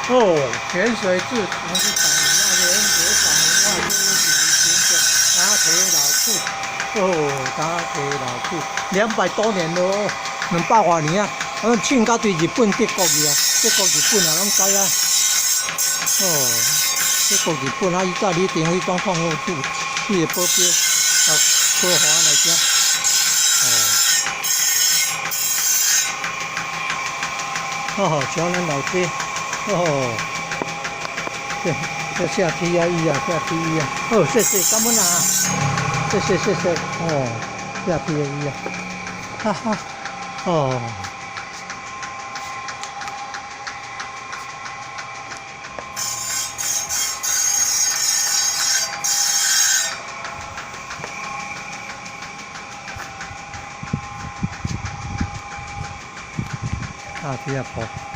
哦，泉水自唐一百年，啊，连河港文化都是形成打铁老厝。哦，打铁老厝，200多年咯，200外年啊，我唱到對日本德國去啊，德國日本啊，攏知啊。哦，德國日本啊，以早李登輝總統好處，伊個保鏢啊，科華來遮。哦。哦，橋南老街，哦，這這下梯啊，伊啊，下梯伊啊，哦，謝謝，感恩啊，謝謝謝謝，哦，下梯啊伊啊，哈哈，哦。啊，這個鋪。